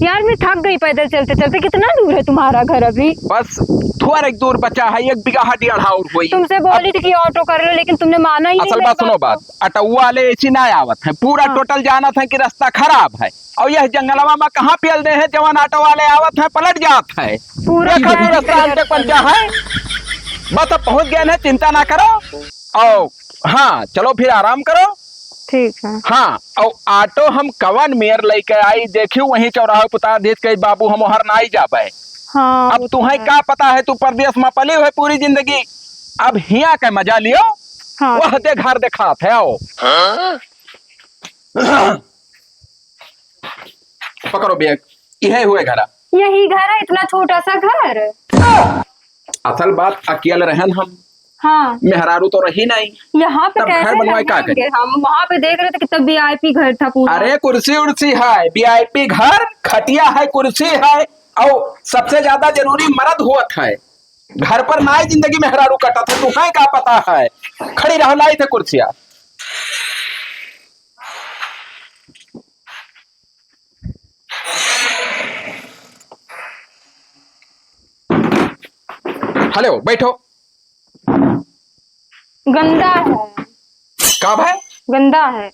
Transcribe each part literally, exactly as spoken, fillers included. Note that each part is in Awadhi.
यार, मैं थक गई पैदल चलते चलते। कितना दूर है तुम्हारा घर अभी? बस थोड़ा एक दूर बचा है, एक बीघा डेढ़ और हुई। तुमसे बोली थी कि ऑटो कर लो, लेकिन तुमने माना ही नहीं असल मेरी बात सुनो बात को। बात, ऑटो वाले ऐसी ना आवत है, पूरा हाँ। टोटल जानत है कि रास्ता खराब है, और यह जंगलवा में कहाँ पेल दे है, जवान ऑटो वाले आवत है, पलट जात है। पूरा देखो, पूरा रास्ता अंत तक पहुंचा है। बस अब पहुंच गए हैं, चिंता ना करो। और हाँ, चलो फिर आराम करो। ठीक है। हाँ, और ऑटो हम कवन मेर लेके आई, देखियो वहीं चौराहे पे उतार देत के बाबू हम ओहर नाई जाबे। हाँ, अब वो तो तुम्हें है। का पता है, तू परदेस में पली हुए पूरी जिंदगी, अब हिया के मजा लियो। हाँ। वह दे घर देखात है, आओ। पकड़ो बैग, यही हुए घरा। यही घर है, इतना छोटा सा घर। असल बात, अकेल रहन हम। हाँ। मेहरारू तो रही नहीं। यहाँ पे तब कैसे घर बनवाए का रहेंगे करी? हम वहाँ पे देख रहे थे, कितना वीआईपी घर था पूरा। अरे, कुर्सी उर्सी है, वीआईपी घर, खटिया है, कुर्सी है, और सबसे ज्यादा जरूरी मर्द होत है। घर पर नाई जिंदगी मेहरारू कटत है, तुम्हें का पता है? खड़ी रहो, लाई थे कुर्सिया। हेलो, बैठो। गंदा है। का भाई? गंदा है।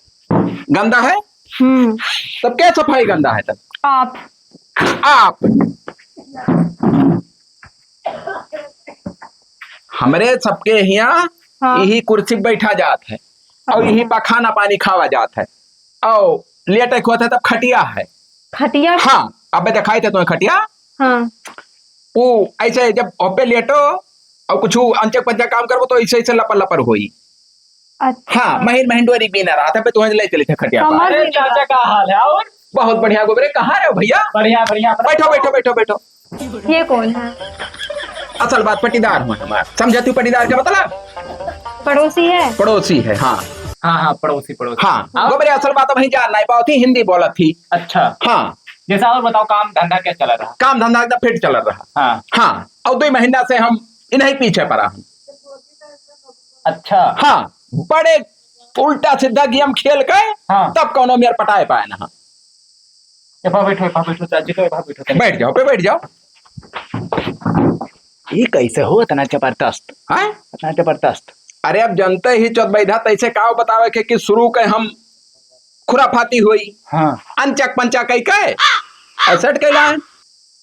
गंदा है? हम्म। तब क्या सफाई गंदा है तब? आप। आप। हमरे सबके हिया हाँ। यही कुर्सी पे बैठा जात है और अच्छा। यही पा खाना पानी खावा जात है और लेटे के होत है तब खटिया है। खटिया? हाँ, अबे देखाई थे तुम्हें खटिया। हाँ। वो ऐसे जब ओपे लेटो और कुछ अंचक पंचक काम करबो तो ऐसे ऐसे लपर लपर होई। अच्छा। हाँ, महीन महीन डोरी बीना रहा था, पे तुम्हें ले चली थे खटिया पर। समझ अरे नहीं चाचा, का हाल है? और बहुत बढ़िया गोबरे, कहाँ रहे हो भैया? बढ़िया, बढ़िया, अपना बैठो, बैठो, बैठो, बैठो। ये कौन है? असल बात पटीदार हुआ हमार, समझा तू पटीदार का मतलब? पड़ोसी है? पड़ोसी है, हाँ। हाँ, हाँ, पड़ोसी, पड़ोसी। हाँ, हाँ। गोबरे असल बात वही जान नहीं पावत ही, हिंदी बोलत ही। अच्छा। हाँ। जैसा और बताओ, काम धंधा क्या चला रहा? काम धंधा एकदम फिट चला रहा। हाँ। हाँ, और दो महीना से हम इन्हीं पीछे पड़ा हम। अच्छा। हाँ, बड़े उल्टा सीधा गेम खेल के हाँ। तब कौनो मेर पटाए पाए ना। ए, पा बैठो, पा बैठो, चाची, तो पा बैठो। बैठ जाओ, पे बैठ जाओ। ये कैसे हो इतना जबरदस्त? हैं? इतना जबरदस्त। अरे, अब जनते ही चौथ बैठा, तैसे का बतावे के कि शुरू के हम खुराफाती हुई। हाँ। अनचक पंचक कई के, ऐसेट कैला है।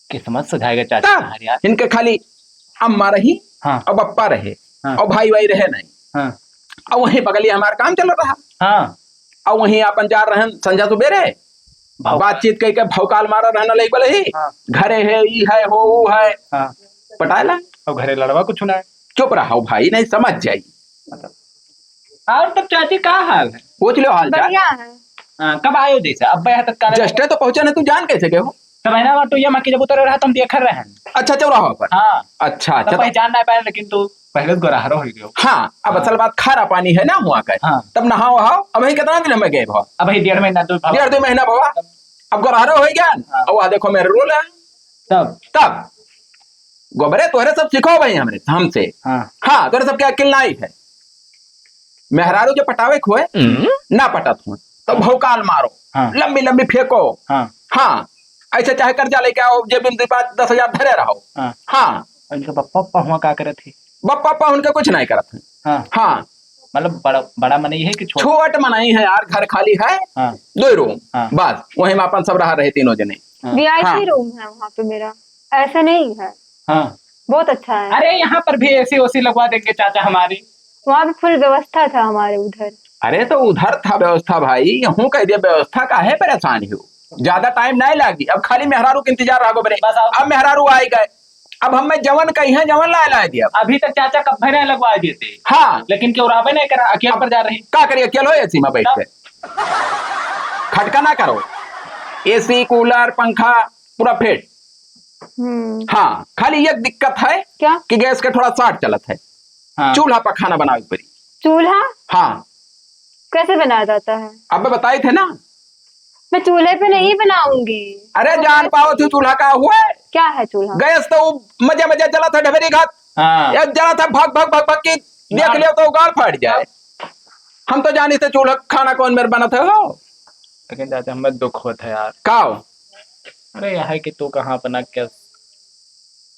किस्मत सुधाएगा चाचा तब तुम्हारी यार। इनके खाली अम्मा रही हाँ। और बप्पा रहे हाँ। और भाई वाई रहे नहीं। हाँ। और वहीं बगलिया हमारा काम चल रहा। हाँ। और वहीं अपन जा रहन संझा सुबेरे, भौकाल। बातचीत कई के भौकाल मारा रहना लई बोले ही, हाँ। घरे है, ई है, हो, ऊ है। हाँ। पटाला। और घरे लड़वा कुछ ना है। चुप रहो भाई, नहीं समझ जाई। और तब चाची का हाल है? पूछ लो हाल चाल। बढ़िया है। हाँ, कब आयो जैसे? अब यहाँ तक काले जस्टे तो पहुँचा ना, तू जान कैसे गए हो? तब है ना, वहाँ टोइया माँ की जब उतरे रहा, तुम देखर रहे हैं। अच्छा, चौराहा पर? हाँ। अच्छा, तब अच्छा, तो पहचान ना पाए, लेकिन तू पहले तो गोरहरो हो गयो। हाँ, अब हाँ। असल बात खारा पानी है ना हुआ का। हाँ। तब नहाओ वहाओ, अब वही कितना दिन हमें गए भवा? अब वही डेढ़ महीना, दो भवा। डेढ़ दो महीना भवा। तब अब गोरहरो हो गया ना? हाँ। अब वहाँ देखो मेरे रोल है। तब? तब। गोबरे तोहरे सब सिखो भाई हमरे, हमसे। हाँ। हाँ, तोहरे सबके अकिल नाई है। मेहरारू जो पटावे खोए, हम्म। ना पटत हो, तो भौकाल मारो, हाँ। लंबी लंबी फेंको। हाँ। हाँ, ऐसे चाहे कर्जा लेके आओ, जेब में दस हजार धरे रहो। हाँ। हाँ। और इनका पप्पा, पप्पा हुआ का करत है? बप्पा, पप्पा उनका कुछ नहीं करत है। हाँ। हाँ। मतलब बड़ा, बड़ा मनई है कि छोट? छोट मनई है यार, घर खाली है, हाँ। दो रूम, हाँ। बस वही में अपन सब रहा रहे तीनों जने। हाँ। वीआईपी हाँ। रूम है वहाँ पे मेरा, ऐसा नहीं है। हाँ। बहुत अच्छा है। अरे, यहाँ पर भी एसी ओसी लगवा देंगे चाचा हमारी। वहाँ भी फुल व्यवस्था था हमारे उधर। अरे, तो उधर था व्यवस्था भाई, यहूँ कह दिया व्यवस्था, काहे परेशान हो? ज्यादा टाइम नहीं लागी, अब खाली मेहरारू के इंतजार रहा गोबरे। बस आओ। अब मेहरारू आए गए, अब हमें जवन कही है, जवन लाए, लाए दिया। अभी तक चाचा कब भरे लगवा देते। हाँ। लेकिन क्यों रहबे नहीं करा, अकेल अब पर जा रही। का करिए, अकेल हो एसी में बैठ तब? के? खटका ना करो, एसी, कूलर, पंखा पूरा फिट। हम्म। हाँ, खाली एक दिक्कत है क्या? कि गैस के थोड़ा शॉर्ट चलत है। हाँ। चूल्हा पर खाना बनावे के पड़ी। चूल्हा? हाँ। कैसे बनाया जाता है? अब बताई थे ना। मैं चूल्हे पे नहीं बनाऊंगी। अरे, तो जान गैस पाओ पे तू चूल्हा का हुआ है? क्या है चूल्हा? गैस तो वो मजे मजे जलत है, ढबेरी घात। हाँ। ये जलत है, भग भग भग भग की देख ना। लियो तो गाड़ फाट जाए। हम तो जानी थे चूल्हा खाना कौन मेर बनत है हो। लेकिन चाचा, हमें दुख होत है यार। का हो? अरे, यह है कि तू कहाँ अपना क्या?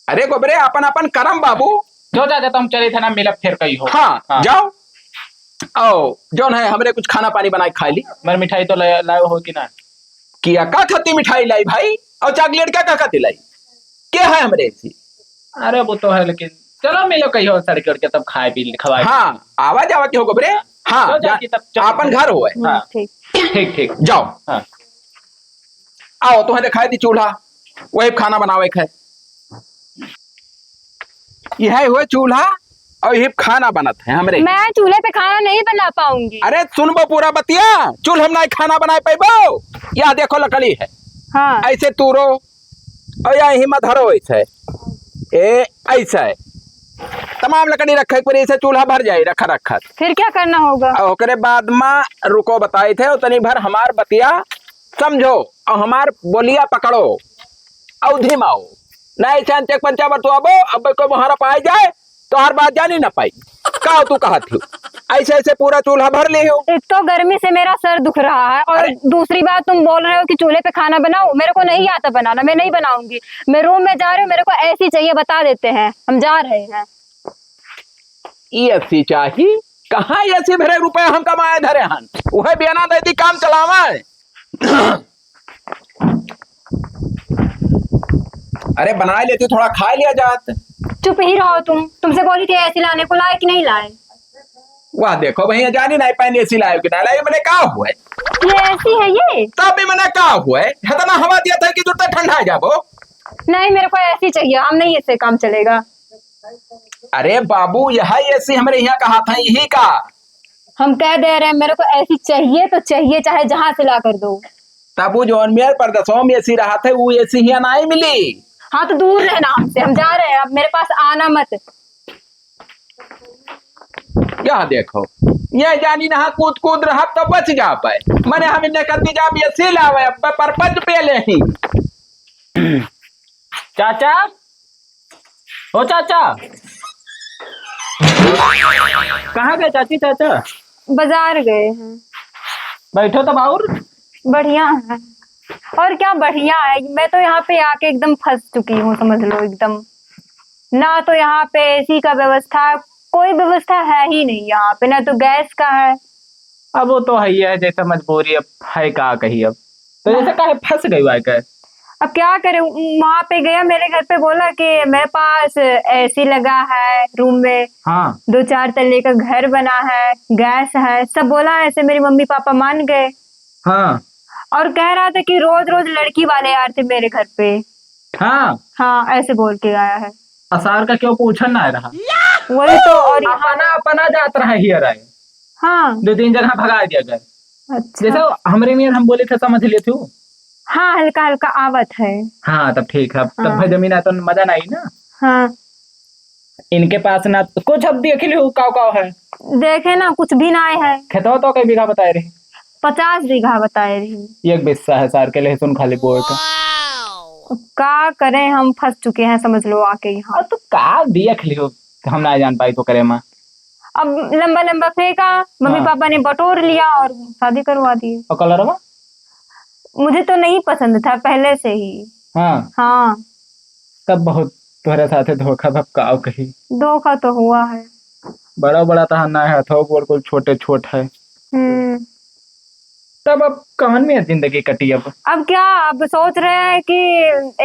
अरे गोबरे, अपन अपन करम बाबू। जो जा, जा, तो हम चले थे ना, मिलब फिर कहीं हो। हाँ, हाँ। जाओ। आओ, जौन है, हमरे कुछ खाना पानी बनाए खा ली। मर मिठाई तो लाए, लाए हो कि ना? किया का खाती मिठाई लाई भाई? और चॉकलेट क्या का खाती लाई? क्या है हमरे ऐसी? अरे, वो तो है, लेकिन चलो, मिलो कहीं हो, सड़के उड़के तब खाए पी, खवाए पी। हाँ, आवा जावा के हो गोबरे। हाँ, चलो, जा, जाके तब चलो। आपन घर हुए। हाँ। ठीक। ठीक, ठीक। जाओ। हाँ। आओ, तुम्हें दिखाई दी चूल्हा, वही खाना बनावे के है। यह हुए चूल्हा और यही खाना बनत है हमरे। मैं चूल्हे पे खाना नहीं बना पाऊंगी। अरे सुनबो पूरा बतिया, चूल्हे में नहीं खाना बनाए पैबो। या देखो लकड़ी है। हाँ। ऐसे तूरो और या यही में धरो ऐसे। ए, ऐसे। तमाम लकड़ी रखे के पड़ी, ऐसे चूल्हा भर जाए रखा रखा। फिर क्या करना होगा? और ओकरे बाद में रुको बताए थे, उतनी भर हमार बतिया समझो और हमार बोलिया पकड़ो। अवधि में आओ। नहीं चांचे पंचा बतुआबो, अब कोई मोहरा पाए जाए, तो हर बात जानी ना पाई। का तू कहत हो? ऐसे ऐसे पूरा चूल्हा भर ले हो। एक तो गर्मी से मेरा सर दुख रहा है और अरे। दूसरी बात तुम बोल रहे हो कि चूल्हे पे खाना बनाओ, मेरे को नहीं आता बनाना, मैं नहीं बनाऊंगी। मैं रूम में जा रही हूँ, मेरे को एसी चाहिए, बता देते हैं, हम जा रहे हैं। एसी चाही? कहाँ एसी भरे रुपया हम कमाए धरे हन? वह बियाना दे दी काम चलावे। अरे बनाए लेती, थोड़ा खा लिया जात। चुप ही रहो तुम, तुमसे बोली थी एसी लाने को, लाए कि नहीं लाए? वाह देखो भैया, जानी नहीं पाए एसी लाए कि नहीं लाए, मैंने का हुआ है? ये एसी है ये? तब भी मैंने का हुआ है? इतना हवा दिया था कि जुटते ठंडा जाबो। नहीं, मेरे को एसी चाहिए, हम नहीं, इससे काम चलेगा। अरे बाबू, यह एसी हमरे यहाँ कहा था, यही का? हम कह दे रहे हैं, मेरे को एसी चाहिए तो चाहिए, चाहे जहाँ से ला कर दो। तब वो जौन मेर परदेसों में एसी रहा था, वो एसी यहाँ नहीं मिली। हाँ, तो दूर रहना हमसे, हम जा रहे हैं, अब मेरे पास आना मत। यह देखो, ये जानी ना कूद कूद रहा तो बच जा पाए। मने हम इन्हें कर दी जा, एसी लावे, अब परपंच पे ले ही। चाचा, ओ चाचा, कहाँ गए चाची चाचा? बाजार गए हैं। बैठो तब और। बढ़िया है। और क्या बढ़िया है, मैं तो यहाँ पे आके एकदम फंस चुकी हूँ, समझ लो एकदम। ना तो यहाँ पे एसी का व्यवस्था, कोई व्यवस्था है ही नहीं यहाँ पे, ना तो गैस का है। अब वो तो है ही है, जैसे मजबूरी अब है, का कही अब। तो जैसे हाँ। काहे फंस गई हुआ है, काहे? अब क्या करें, वहाँ पे गया, मेरे घर पे बोला कि मेरे पास एसी लगा है रूम में, हाँ। दो चार तल्ले का घर बना है, गैस है, सब बोला। ऐसे मेरी मम्मी पापा मान गए। हाँ। और कह रहा था कि रोज रोज लड़की वाले आ रहे थे मेरे घर पे। हाँ। हाँ, ऐसे बोल के आया है। असार का क्यों पूछन ना रहा? वही तो, और यहाँ अपना, अपना जात रहा हियर आए। हाँ। दो तीन जगह भगा दिया गया। अच्छा। जैसे हमरे में हम बोले थे, समझ लेते हो। हाँ, हल्का हल्का आवत है। हाँ, तब ठीक है। तब हाँ। भाई जमीन आए तो मजा ना आई ना। हाँ। इनके पास ना कुछ, अब देख लियो काव काव है। देखे ना, कुछ भी ना आए है। खेतवा तो कई बीघा बताए रही? पचास बीघा बताए रही। एक बिस्सा है सार के लहसुन खाली बोए के। का करें, हम फंस चुके हैं, समझ लो, आके यहाँ। अब तो का देख लियो, हम ना जान पाई तो करे माँ। अब लंबा लंबा फेंका, मम्मी हाँ। पापा ने बटोर लिया और शादी करवा दी। और कलरवा? मुझे तो नहीं पसंद था पहले से ही। हाँ। हाँ। तब बहुत तोहरे साथे धोखा भपकाव कही। धोखा तो हुआ है। बड़ा बड़ा तहार ना है, हथवा गोड़ कुल छोटे छोट है। हम्म। तब अब कवन में जिंदगी कटी अब? अब क्या, अब सोच रहे हैं कि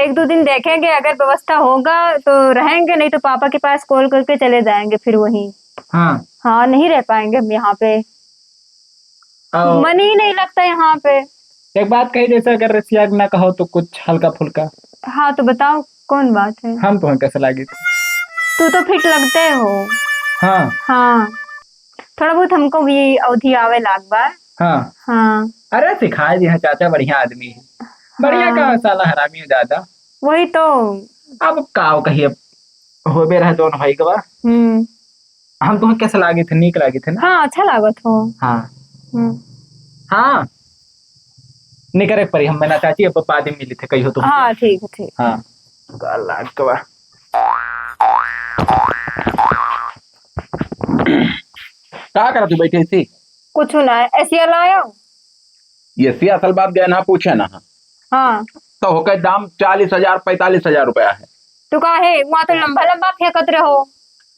एक दो दिन देखेंगे, अगर व्यवस्था होगा तो रहेंगे, नहीं तो पापा के पास कॉल करके चले जाएंगे फिर वहीं। हाँ। हाँ, नहीं रह पाएंगे हम यहाँ पे। आओ। मन ही नहीं लगता यहाँ पे। एक बात कही, जैसे अगर रसिया ना कहो तो कुछ हल्का फुल्का। हाँ, तो बताओ, कौन बात है? हम तुम्हें कैसे लागे थे? तू तो फिट लगते हो। हाँ। हाँ, थोड़ा बहुत हमको भी अवधी आवे लाग बा। हाँ। हाँ। अरे सिखाए दिए हैं चाचा, बढ़िया आदमी है। बढ़िया हाँ। का साला हरामी है ज्यादा। वही तो। अब का कहिए, होबे रहे जौन होई गवा। हम्म। हम तुम्हें कैसे लागे थे? नीक लागे थे ना? हाँ, अच्छा लागत हो। हाँ। हम्म। हाँ। निकरे परी, हम ना चाची, अब बाद में मिली थे, कहियो तुम। हाँ, ठीक है, ठीक। हाँ। का लाग गवा। का करत हो बैठे थी? कुछ ना है, एसिया लायो। ये सी असल बात गए ना पूछे ना। हाँ। तो होके दाम चालीस हजार, पैंतालीस हजार रुपया है। तो काहे, वहाँ तो लंबा लंबा फेंकत रहो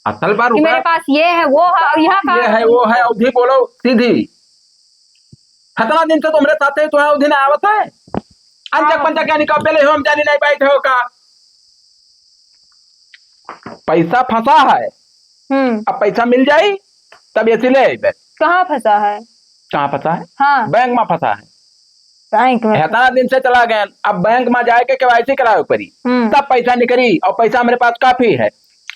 असल बार कि मेरे रुपया पास ये है, वो है, और यहाँ का ये है, वो है, अवधी बोलो सीधी। कितना दिन से तुमरे साथे, तुम्हारा अवधी ना आवत है। अंचक हाँ। पंचक यानी कब ले हो, हम जानी नहीं बैठे हो का। पैसा फंसा है, हम्म। अब पैसा मिल जाई, तब एसी ले आइबे। कहाँ फंसा है? कहाँ फंसा है? हाँ। बैंक में फंसा है। बैंक में। इतना दिन से चला गए, अब बैंक में जाए के केवाईसी करावे पड़ी, हम्म। तब पैसा निकली, और पैसा मेरे पास काफी है।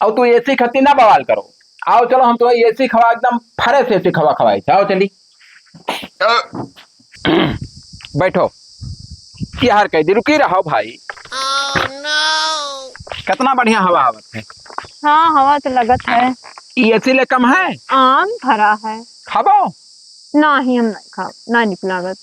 और तू एसी खत्ती ना बवाल करो। आओ चलो, हम तुम्हें एसी खवा, एकदम फ्रेश एसी खवा खवाई। आओ चली। बैठो। की हार कह दी, रुकी रहो भाई। कितना बढ़िया हवा आवत है। हाँ, हवा तो लगत है। ई एसी ले कम है? आम फरा है। खाबो? नाही, हम नहीं खाओ, ना निक लागत।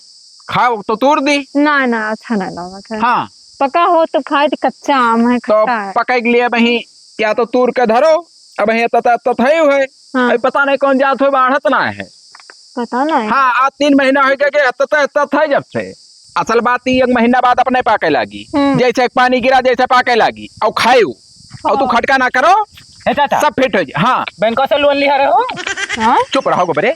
खाओ तो तोड़ दी। ना, ना, अच्छा नहीं लागत है। हाँ। पका हो तो खाए, तो कच्चा आम है, तो खट्टा है। पकाए के लिए वही या तो तूर के धरो, अब ये तत, तत है, है। हाँ। अभी पता नहीं कौन जात हो, बाढ़त ना है। पता नहीं। हाँ, आज तीन महीना हो गया कि तत, तत है जब से। असल बात ई एक महीना बाद अपने पाके लागी। हम्म। जैसे एक पानी गिरा, जैसे पाके लागी। और खायू। और तू हाँ। खटका ना करो, हे चाचा। सब फिट हो जाए। हाँ। बैंकों से लोन लिया रहे हो? हाँ? चुप रहो गोबरे।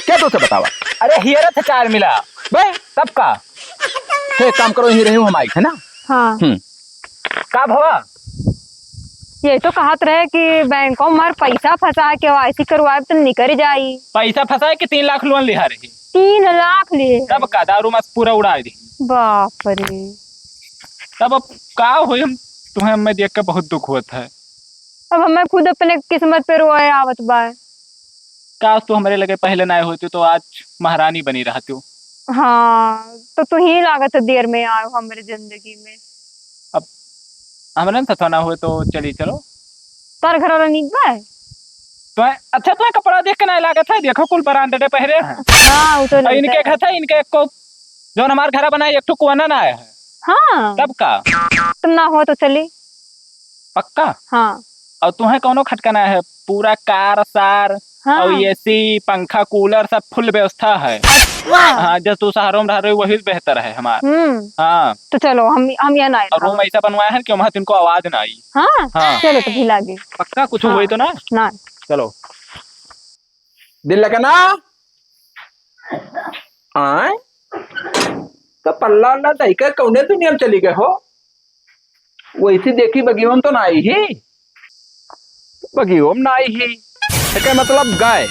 क्या तो से बतावा? अरे हियर थे चार मिला। बे? तब का? हे काम करो, यहीं रही हूँ हम आई थे ना। हाँ। हम्म। का भवा? ये तो कहत रहे कि बैंकों में पैसा फंसा के केवाईसी करवाए तो निकल जाई। पैसा फंसाए कि तीन लाख लोन लिहा रही। तीन लाख लिए? तब का दारू मत पूरा उड़ा दी। बाप रे। तब अब का होई, हम तुम्हें मैं देख के बहुत दुख होत है। अब हमें खुद अपने किस्मत पे रोए आवत बा। काश तू हमरे लगे पहले ना होती तो आज महारानी बनी रहती हो। हाँ, तो तू ही लागत है देर में आयो हमरे जिंदगी में। अब हमरे साथ ना हुए तो चली चलो। तार घर वाला नीक बा? तो अच्छा, तो कपड़ा देख के ना लागत है, देखो कुल ब्रांडेड पहरे हैं। हाँ, वो तो और इनके घर था, इनके को जौन हमार घर बनाए, एक ठो कोना ना आया है। हाँ। तब का? तुम ना हो तो चली। पक्का? हाँ। और तुम्हें कौनो खटका ना है, पूरा कार सार हाँ। और एसी, पंखा, कूलर सब फुल व्यवस्था है। अच्छा। हाँ, जब तू शहरों में रह रहे हो, वही बेहतर है हमार। हम्म। हाँ। तो चलो, हम, हम यहाँ ना आए और रूम ऐसा बनवाया है कि वहाँ तुमको आवाज ना आई। हाँ? हाँ। चलो, तो भी लागे। पक्का कुछ हाँ। हुई तो ना? ना। चलो। दिल लगना। आय? तो पल्ला उल्ला दही का कौने दुनिया में चली गए हो? वैसी देखी बगियों में तो ना आई ही। बगियों में ना आई ही। एके मतलब गए।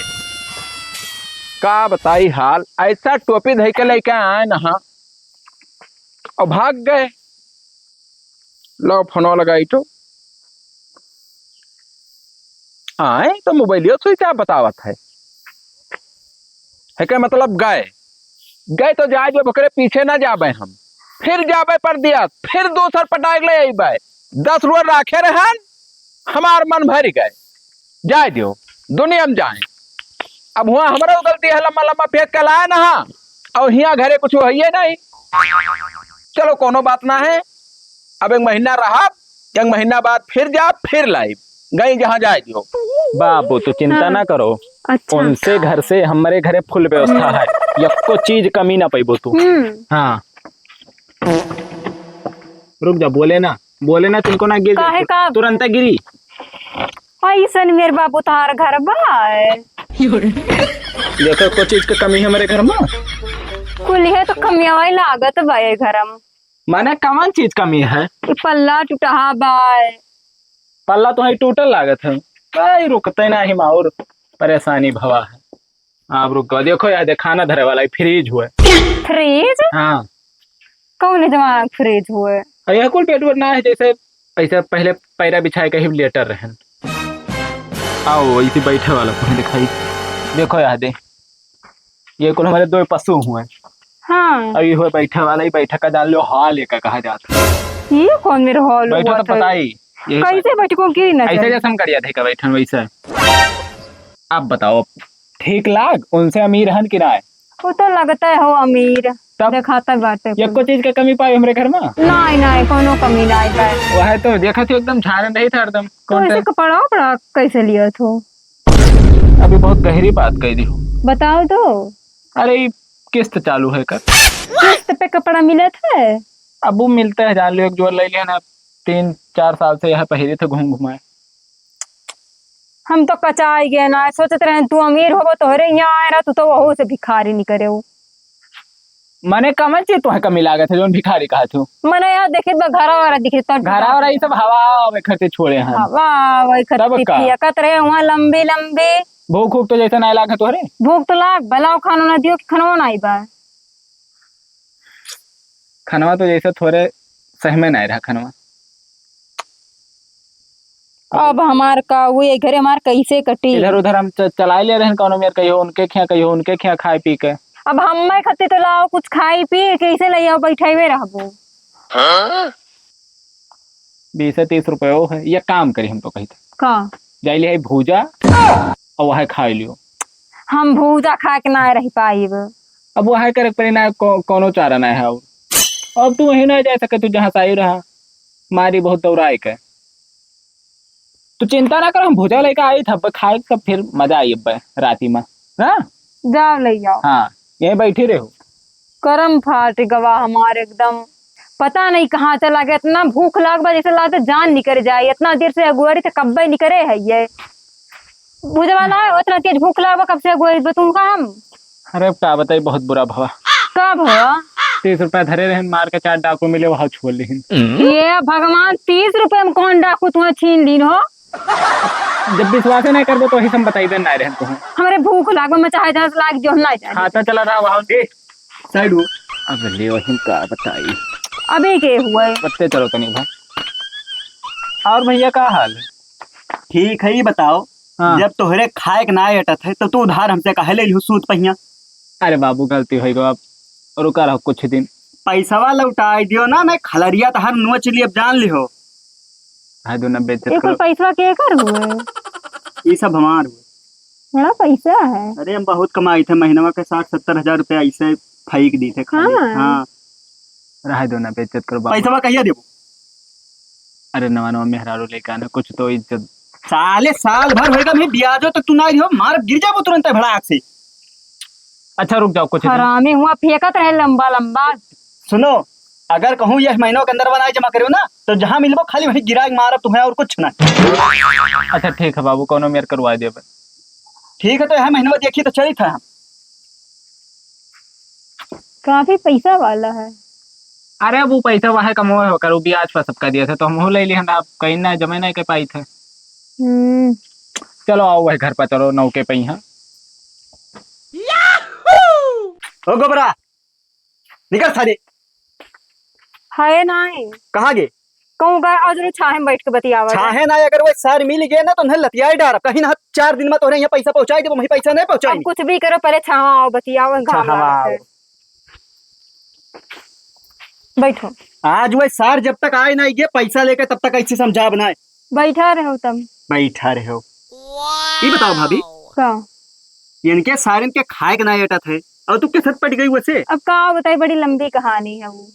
का बताई हाल, ऐसा टोपी धई के लेके आए ना और भाग गए। लो फोनो लगाई तो। आए तो मोबाइलियो switch off बतावत है। एके मतलब गए। गए तो जाए, जब ओकरे पीछे ना जाबे हम। फिर जाबे परदेस, फिर दूसर पटाक ले अइबे। दस रोज राखे रहन, हमार मन भर गए। जाए दियो, दुनिया में जाए। अब हुआ हमरा गलती है, लम्बा लम्बा फेंक के लाए ना, और हियाँ घरे कुछ होइए नहीं। चलो, कोनो बात ना है, अब एक महीना रहब, एक महीना बाद फिर जाब, फिर लाइब, गई जहाँ जाए दियो। बाबू, तू चिंता हाँ। ना करो, अच्छा। उनसे घर से हमरे घरे फुल व्यवस्था है, यक्को चीज कमी ना पैबो तू। हम्म। हाँ। रुक जा, बोले ना, बोले ना, तिनको ना गिर काहे जाए, का? तुरंत गिरी। ऐसन मेरे बाबू तोहार घर बा? देखो, कोई चीज के कमी है हमरे घर में? कुल है तो कमियावा ही लागत बा ये घर में। माने कवन चीज कमी है? ई पल्ला टूटहा बा। पल्ला तो है टूटल लागत है। भाई रुकते ना ही माहौर परेशानी भवा है। आप रुक, देखो यार, दे खाना धरे वाला है, फ्रिज हुए। फ्रिज? हाँ। कौन जमाना के फ्रिज हुए? अरे, यह कुल बेड वेड ना है, जैसे ऐसे पहले पैरा बिछाए के ही लेटर रहन। आओ, इसी बैठे वाला तुम्हें दिखाई। देखो यार दे, ये कुल हमारे दो पशु हुए। हाँ। अब ये हुए बैठे वाला ही, बैठक का जान लो, हॉल एक कहा जाता है। ये कौन मेरे हॉल बैठो हुआ तो था? पता ही। यही कैसे बैठ-, बैठको की ना ऐसे जाए? जैसे हम करिया थे का बैठन वैसे। आप बताओ, ठीक लाग? उनसे अमीर हन कि ना? वो तो लगता है हो अमीर। तब देखाता बाटे ये कुल। कोई चीज के कमी पाई हमरे घर में? नहीं, नहीं, कोनो कमी नहीं पाए। वह तो देखा थी एकदम झारन रही था हरदम। तो कौन ऐसे सा? कपड़ा वपड़ा कैसे लिया थो? अभी बहुत गहरी बात कह दी हो। बताओ तो। अरे, ई किस्त चालू है कर। किस्त पे कपड़ा मिलत है? अब उ मिलते हैं, जान लियो, एक जोर ले लिया ना, तीन चार साल से यह पहिरे थे घूम घुमाए। हम तो कचाई गए ना, सोचत रहे तू अमीर होबो, तोहरे यहाँ आए रहा, तू तो वहू से भिखारी निकरे हो। मने कमन चीज तोहे कमी लागत है, जौन भिखारी कहत हो? मने यार, देखित बा, घरा वाला दिखे, तब घरा वाला ई सब हवा आवे खर्चे छोड़े हैं। हवा आवे खर्चे तब का? पियकत रहे वहाँ लंबी लंबी। भूख उख तो जैसे नाय लागत तोहरे? भूख तो लाग, भला खाना ना दियो कि खनवा ना आई बा। खनवा तो जैसे थोड़े सही में नाय रहा खनवा। अब हमार का हुई, घरे हमार कैसे कटी? इधर उधर हम च-, चलाए ले रहन, कौनो मेर कहियो उनके खिया, कहियो उनके खिया खाए पी के। अब हम्मे खत्ती तो लाओ कुछ खाई पी, कैसे ले आओ, बैठे हुए रहबो। हाँ? बीस से तीस रुपये वो है, ये काम करी हम तो कही था। का? जाई ले आई भूजा, और वह खाई लियो। हम भूजा खा के ना रह पाइब। अब वह करे के पड़ी ना, कौ-, कौनो चारा ना है। और अब तू वहीं ना जा सके, तू जहाँ से आई रहा, मारी बहुत दौड़ाए के। तू चिंता ना कर, हम भुजा लेके आई था, अब खाए तब फिर मजा आई अब राती में। हाँ? जाओ ले जाओ। हाँ, यहीं बैठी रहो। करम फाट गवा हमार एकदम। पता नहीं कहाँ चला गया, इतना भूख लाग बा जैसे लागत जान निकल जाए। इतना देर से अगुआरी थे, कब्बे निकरे है ये। बुझवा ना, इतना तेज भूख लाग बा, कब से अगुआरी बा तुमका हम। अरे, अब का बताई, बहुत बुरा भवा। का भवा? तीस रुपया धरे रहन, मार के चार डाकू मिले, वहाँ छोड़ लिहिन। ये भगवान, तीस रुपया में कौन डाकू तुम्हें छीन लीन हो? जब विश्वास नहीं करबो, तो वही से हम बताई देन ना रहन तुम्हें। हमरे भूख लाग बा, मैं चाहे जहाँ से लाग जो, हम ना जाए। खाता चला रहा वहाँ। ए, side हो। अब ले वही का बताई। अबे के हुआ है? बत्ते चलो तनी भाई। और भैया, का हाल है? ठीक है, ये बताओ, हाँ। जब तोहरे खाए के ना अटत है, तो तू उधार हमसे काहे ले लिहो सूद पहिया? अरे बाबू, गलती हो गई, अब रुका रहो कुछ दिन। पैसवा लौटाई दियो ना, नहीं खलरिया तो हर नोच लिए, अब जान लिहो। हाय दो ना बेइज्जत ये कुल करो। पैसवा के कर हुए? ये सब हमार हुए। बड़ा पैसा है। अरे, हम बहुत कमाई थे, महीनवा के साठ सत्तर हजार रुपया ऐसे फेंक दी थे खाली। हाँ। हाँ। रहे दो ना, बेइज्जत करो बाबू। पैसवा कहिया देबो? अरे, नवा नवा मेहरारू लेके आना, कुछ तो इज्जत। साले, साल भर होएगा, मैं ब्याजो तक तू ना दियो, मार गिर जाबो तुरंत भड़ाक से। अच्छा, रुक जाओ, कुछ दिन। हरामी हुआ, फेंकत रहे लंबा लंबा। सुनो, अगर कहूँ यह महीनों के अंदर बनाए जमा करो ना, तो जहाँ मिलबो खाली वहीं गिराए मारब तुम्हें, और कुछ ना। अच्छा, ठीक है बाबू, कौनो मेर करवा देबे। ठीक है, तो यह महीनवा देखी तो चली था हम। काफी पैसा वाला है। अरे, अब वो पैसा वह कमोए होकर, वो ब्याज पर सबका दिया था, तो हम हो ले लिहन, आप कहीं ना जमे नहीं कर पाई थे। हम्म। चलो, आओ, वह घर पर चलो, नौके पे ही हैं। ओ गोबरा, निकल सारे। है ना है। कहाँ गे? कहूँ गए और जरूर छाहे में बैठ के बतियावा जाए। छाहे ना, अगर वो सार मिल गए ना, तो उन्हें लतियाए डार। कहीं ना चार दिन में तोहरे यहाँ पैसा पहुँचाई देबो, वहीं पैसा नहीं पहुँचाई। अब कुछ भी करो, पहले छावा आओ, बतियाओ, घाम छावा लागत है। आओ। बैठो। आज वह सार जब तक आए ना, ये पैसा लेके, तब तक ऐसे समझाब ना है। बैठा रहो तब। बैठा रहो। ये बताओ भाभी। का? इनके सारन के खाए के ना अटत है, और तू के साथ पट गई वैसे? अब का बताई, बड़ी लंबी कहानी है वो।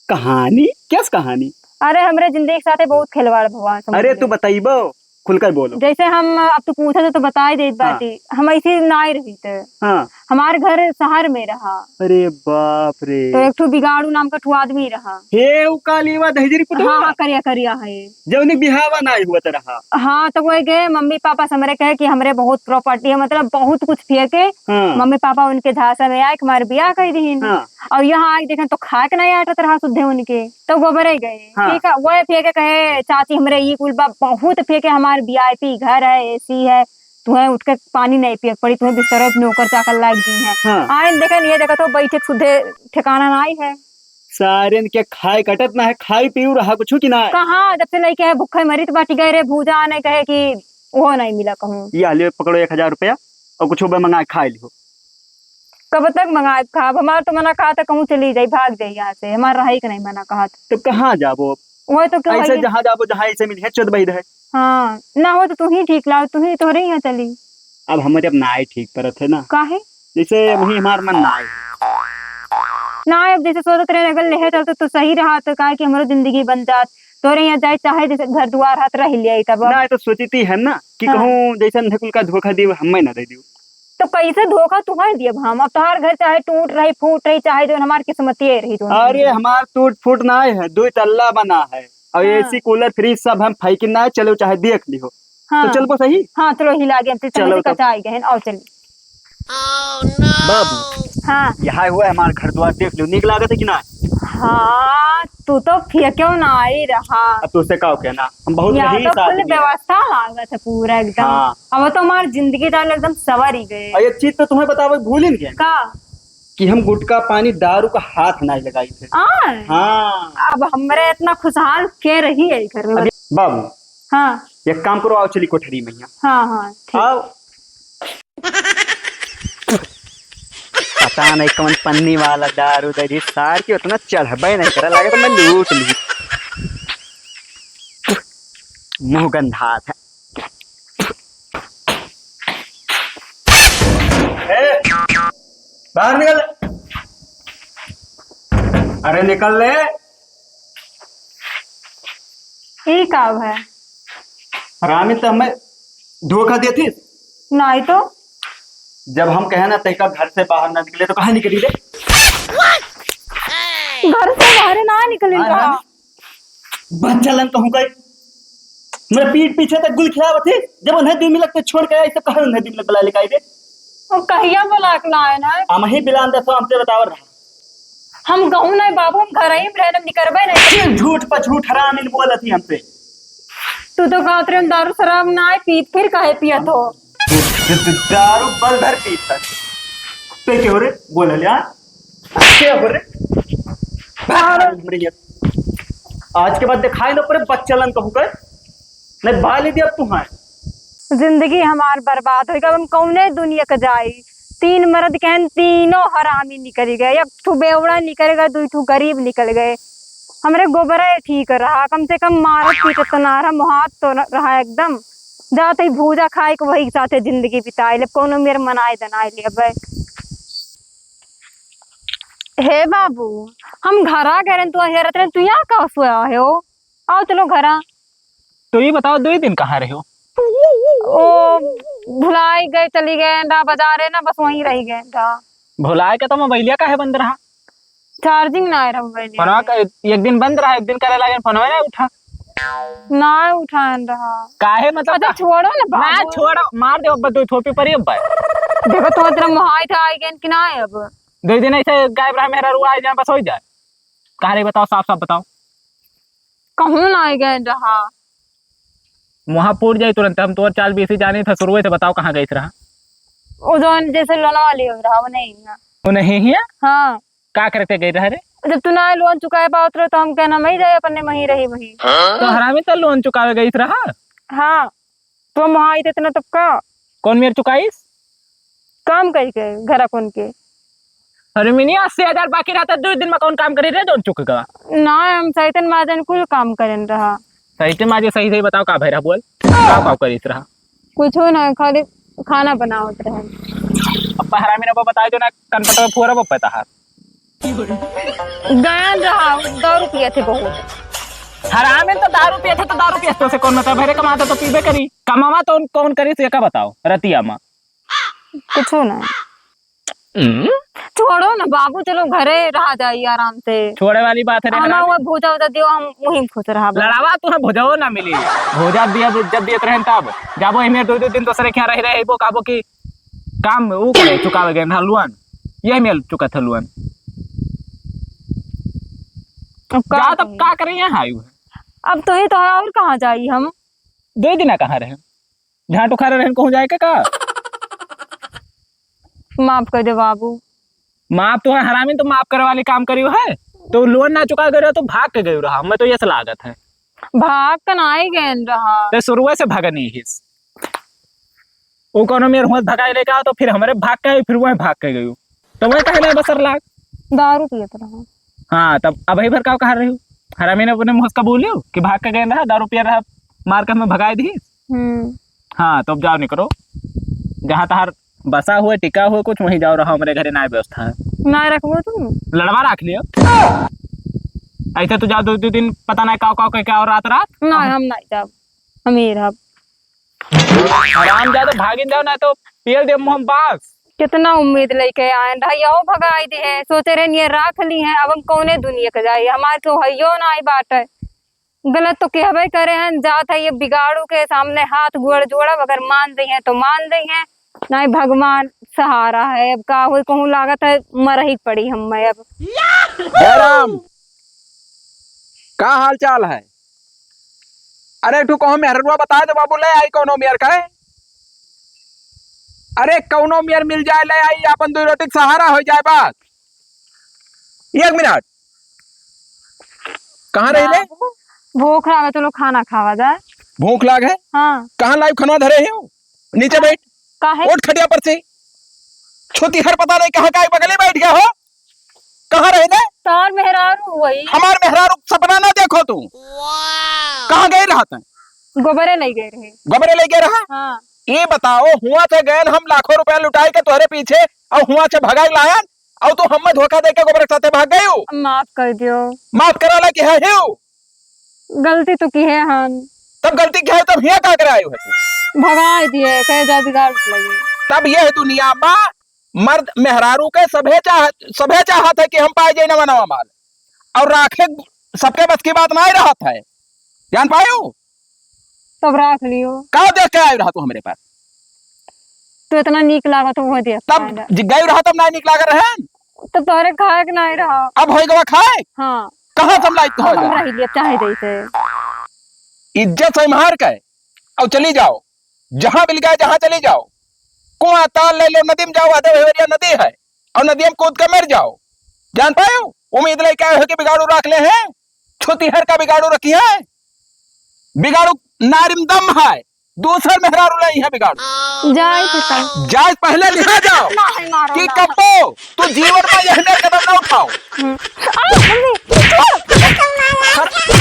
कहानी? क्या कहानी? अरे, हमरे जिंदगी के साथे बहुत खिलवाड़ भवा, समझ अरे, ले। तू बताइबो, खुलकर बोलो। जैसे हम, अब तू पूछे तो, तो बताई देत हाँ। बाटी, हम ऐसे ना ही रही थे। हाँ। हमार घर शहर में रहा। अरे बाप रे। तो एक ठो बिगाड़ू नाम का ठो आदमी रहा। हे, उ काली वा दहिजरी पुतवा? हाँ, हाँ, करिया, करिया है। जौनी बिहावा ना हुआ त रहा। हाँ, तो वही गए, मम्मी पापा से हमरे कहे कि हमरे बहुत property है, मतलब बहुत कुछ फेंके। हाँ। मम्मी पापा उनके झांसा में आए, हमारे ब्याह कर दीन। हाँ। और यहाँ आके देखें तो खाए के नहीं आटत रहा सुद्धे उनके, तो गोबरे गए। हाँ। ठीक है, वह फेंके कहे, "चाची, हमरे ई कुल बा, बहुत फेंके, हमार V I P घर है, A C है, तुम्हें उठ के पानी नहीं पिए के पड़ी, तुम्हें बिस्तर पे नौकर चाकर लाग दी है।" हाँ। आए देखे, ये देखा तो बैठे सुद्धे ठिकाना नहीं है। सारेन के खाए कटत ना है, खाई पीऊ रहा कुछ कि ना है? कहाँ, जब से लइके है भूखे मरित बाटी गए रे, भूजा आने कहे कि वो नहीं मिला कहूँ। ये हालियो पकड़ो एक हजार रुपया और कुछ बे मंगाए खाए लिहो। कब तक मंगाए खाब? हमार तो मना कहा था कहूँ चली जाई, भाग जाई यहाँ से, हमार रहे के नहीं मना कहा था। तो कहाँ जाबो अब? वो तो क्यों ऐसे है? जहाँ जाबो, जहाँ ऐसे मिली है, चोद बही रहे। हाँ, ना हो तो तू ही ठीक लाओ, तू ही तोहरे यहाँ चली। अब हमारे अब नाय ठीक परत है ना। काहे? जैसे वही हमार मन नाय। ना, अब जैसे सोचत रहे, अगर लेहे चलते तो सही रहा, तो काहे कि हमरो जिंदगी बन जात। तोरे यहाँ जाए चाहे जैसे घर दुआर हाथ रह लिया तब। ना, तो सोचती है ना कि हाँ। कहूँ जैसे अंधे कुल का धोखा दियो, हमें ना दे दियो। तो कैसे धोखा तुम्हें दिए हम? अब तोहार घर चाहे टूट रही, फूट रही, चाहे जो हमार किस्मतिये रही, जो अरे, हमार टूट फूट ना है, दुई तल्ला बना है, और हाँ। एसी, कूलर, फ्रिज सब हम फेंकिन ना, चलो चाहे देख लिहो। हाँ। तो चलबो सही? हाँ, चलो हिला के, हम तो चलो तब। कचाई गए हैं, आओ चलिए। बाबू, हाँ। यहाँ हुआ है हमार घर द्वार, देख लियो, नीक लागत है कि ना? हाँ, तू तो फेंक्यो ना आई रहा। अब तुझसे का कहना, हम बहुत यहाँ रईस तो कुल आदमी है। व्यवस्था लागत है पूरा एकदम। हाँ। अब तो हमार जिंदगी दाल एकदम सवर ही गए। और एक चीज तो तुम्हें बतावे भूलिन गए। का? कि हम गुटखा पानी दारू का हाथ नहीं लगाई थे। हाँ। हाँ। अब हमरे इतना खुशहाल के रही है घर में। अभी बाबू, हाँ। एक काम करो, आओ चली कोठरी में यहाँ। हाँ, हाँ, ठीक। आओ। पता नहीं कौन पन्नी वाला दारू दे दी, सार की उतना चढ़बे नहीं करा, लगे तो मैं लूट ली। मुंह गंधात है। ए, बाहर निकल। अरे निकल ले। ई का है? हरामी तो हमें धोखा देती। नहीं तो। जब हम कहे ना तैका घर से बाहर ना निकले तो कहाँ निकली रे? घर से बाहर ना निकले हाँ, का? हाँ। बच्चा लन कहूँ कई। मेरे पीठ पीछे तक गुल खिलावत थी। जब उन्हें दिन मिलक तो छोड़ के आई, सब कहाँ उन्हें दिन मिलक बुला लेके आई रे? और कहिया बुला के लाए ना? हम ही बिलान दे तो हमसे बतावर रहा। हम कहूँ नहीं बाबू, हम घर ही में रहन, हम निकरबे नहीं। फिर झूठ पर झूठ हरामिन बोलत ही हमसे। तू तो कहत रहे हम दारू शराब ना आए पीत, फिर काहे पियत हो? द-, द-, दारू बल भर पीत है। ते के हो रे? बोल ले, हाँ? के हो रे? भाग, आज के बाद दिखाई ना पड़े बच्चा लन कहूँ कर। नहीं बाली दिया तू है। जिंदगी हमार बर्बाद होई, अब हम कौने दुनिया के जाई? तीन मर्द कहन, तीनों हरामी निकल गए, एक ठू बेवड़ा निकल गए, दुई ठू गरीब निकल गए। हमरे गोबरा ठीक रहा, कम से कम मारत पीटत तो ना रहा, मोहात तो न-, रहा एकदम। जात ही भूजा खाए के वही साथे जिंदगी बिताए ले, कौनो मेर मनाए दनाए ले अब। हे बाबू, हम घरा गए रहन, तू हेरत रहन, तू यहाँ का सोया है हो? आओ चलो घरा। तो ये बताओ, दो ही दिन कहाँ रहे हो? ओ, भुलाई गए, चली गए रहा बाजारे ना, बस वहीं रही गए रहा। भुलाए के तो मोबाइलिया काहे बंद रहा? चार्जिंग ना आए रहा मोबाइलिया फोनवा में। का एक दिन बंद रहा, एक दिन करे लगे, फोनवा ना उठा। ना उठान रहा। काहे मतलब अच्छा, का? छोड़ो ना ना, बाबू। छोड़ो, मार दे अब, दो थोपी पर ही अब भाई। देखो, तो तेरा मोहाई था, आई गए कि ना आए अब? दो दिन ऐसे गायब रहा, मेरा रुआ आ जाए, बस हो जाए। कहाँ रही बताओ, साफ साफ बताओ। कहूँ ना गए रहा। वहाँ पूर जाई तुरंत, हम तोर चाल बीसी जानी था शुरुए से, बताओ कहाँ गई रहा? वो जौन जैसे लोन वाली हो रहा, वो नहीं है। वो नहीं है? हाँ। का करके गई रहा रे? जब तू ना लोन चुकाए पावत रहो तो हम कहना मैं ही जाए अपने में ही रही वही। तो हरामी तो लोन चुकावे गई रहा? हाँ। तो हम वहाँ आई थे इतना तब का? कौन मेर चुकाईस? काम करी के, घरा कौन के। अरे मिनी, अस्सी हजार बाकी रहता, दो दिन में कौन काम करी रे, जौन चुक गवा? ना, हम सैतन माजन कुल काम करन रहा। सैतन माजे सही सही बताओ, का भैरा बोल, का काम करीत रहा? कुछो ना, खाली खाना बनावत रहे। अब हरामी ने वो बताए जो ना, कनपट में फोरब पता है। गयन रहा, दारू पिए थे बहुत। हरामी तो दारू पिए थे, तो दारू पिए थे, उसे कौन मतलब भैरे कमाता तो पीबे करी, कमावा तो कौन करी, से का बताओ, रतिया मा। कुछो ना। हम्म? छोड़ो ना बाबू, चलो घरे रहा जाई आराम से। छोड़े वाली बात है रे हम हरामी। वो भूजा उजा दियो, हम वहीं खुश रहा बस। लड़ावा तू है, भुजाओ ना मिली। भुजा दिया, जब दियत रहन तब। जाबो इमे दो, दो दिन दूसरे के यहाँ रह रहे, वो काबो की काम ऊ करे, चुकावे गए ना लोन। ये मेल चुका था लोन। अब का जा तब करी? का करे यहाँ आयु है? अब तो ही तो है, और कहाँ जाई हम? दो दिना कहाँ रहे? झांटू खा रहे कहूँ जाए के का? माफ कर दे बाबू। माफ तो है हरामी, तो माफ करे वाली काम करियो है। तो लोन ना चुका गए रहो तो भाग के गए रहा, मैं तो ये से लागत है। भाग के ना ही गए रहा। ते शुरुए से भगनी हिस। वो कोनो मेर हुआ भगाए लेके आओ तो फिर हमरे भाग के आई, फिर वह भाग के गयो। तो वह कहे ना बसर लाग। दारू पियत रहा। हाँ, तब अब ही भर का कहा रही हो? हरामी ने अपने मुँह से कबूलियो कि भाग के गए रहा, दारू पिया रहा, मार के हमें भगाए दी। हम्म। हाँ, तो अब जाओ निकलो, जहाँ तहार बसा हुए, टिका हुए कुछ, वहीं जाओ रहो, हमरे घरे ना व्यवस्था है। ना रखबो तू? लड़वा रख लियो। ऐसे तो जाओ दो, दो दिन पता नहीं काव काव के क्या और रात रात। ना, हम नहीं जाब, हम ही रहब। आराम जाओ तो भागिन जाओ, ना तो पियल दे मुँह बस। कितना उम्मीद लइके आएन रहा, यहो भगाई दिहे, सोचे रहन ये राख लिहे, अब हम कौने दुनिया के जाई, हमार केहू हइयो नाई बाटे। गलत तो कहबे करे हन, जात है ये बिगाड़ू के सामने हाथ गोड़ जोड़ब, अगर मान जइहें तो मान जइहें, नाई भगवान सहारा है, अब का होई, कहूँ लागत है मरही के पड़ी हम्मे अब। जयराम, का हाल चाल है? अरे, एक ठो कहूँ मेहररुआ बताए दे बाबू, ले आई कौनो मेर का है? अरे, कौनो मेर मिल जाए, ले आई, आपन दुई रोटी के सहारा हो जाए बस। एक मिनट, कहाँ रही रे? बाबू, भूख लागे, चलो खाना खावा जाए। भूख लागे? हाँ। कहाँ लाई खनवा धरे हो? नीचे बैठ। काहे? उठ खटिया पर से। छोटी हर पता नहीं कहाँ का बगले बैठ गया हो। कहाँ रहे थे? तार मेहरारू वही। हमार मेहरारू सपना ना देखो तू। कहाँ गए रहत है? गोबरे ले गए रहे। गोबरे ले गए रहा? हाँ। ये बताओ, हुआ से गए हम लाखों रुपया लुटाई के तोहरे पीछे और हुआ से भगाई लायन और तू हमें धोखा दे के गोबरे के साथे भाग गई हो। माफ कर दियो। माफ करा ला कि है हियो? गलती तो की है हम। तब गलती की है, तब हिया का करे आयो है तू? भगाई दिए, कहे जा बिगाड़ लगे। तब यह दुनिया मा मर्द मेहरारू के सभे चाहत, सभे चाहत है कि हम पाए जाए नवा नवा माल, और राखे सबके बस की बात नहीं रहत है, जान पायो? तब राख लियो। का देख के आए रहा तू हमरे पास? तो इतना नीक लागत हो, वो देख तब पाएगा। जि गए रहा तब ना नीक लाग रहे हैं। तब तोहरे खाए के नहीं रहा। अब होई गवा खाए? हाँ। कहाँ से हम लाई अब हम कहाँ रही लिया चाहे जैसे। इज्जत से मार के और चली जाओ। जहाँ मिल गया, जहाँ चली जाओ, कुआं ताल ले लो, नदी में जाओ, आधे भेवरिया नदी है, और नदी में कूद के मर जाओ। जान पायो, उम्मीद लेके आए हो कि बिगाड़ू रख ले हैं, छोटी हर का बिगाड़ू रखी है, बिगाड़ू नारी में दम है, दूसर मेहरारू ले है बिगाड़ू। जाए के का? जाए पहले लिहा जाओ नहीं, मारो कि ना। कब्बो तू जीवन में यह मेर कदम ना उठाओ। हम्म।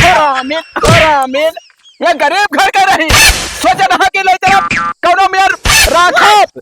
आ, मम्मी, हरामीन, हरामीन। ये गरीब घर के रही, सोचे रहा कि ले चला कौनो मेर राखब।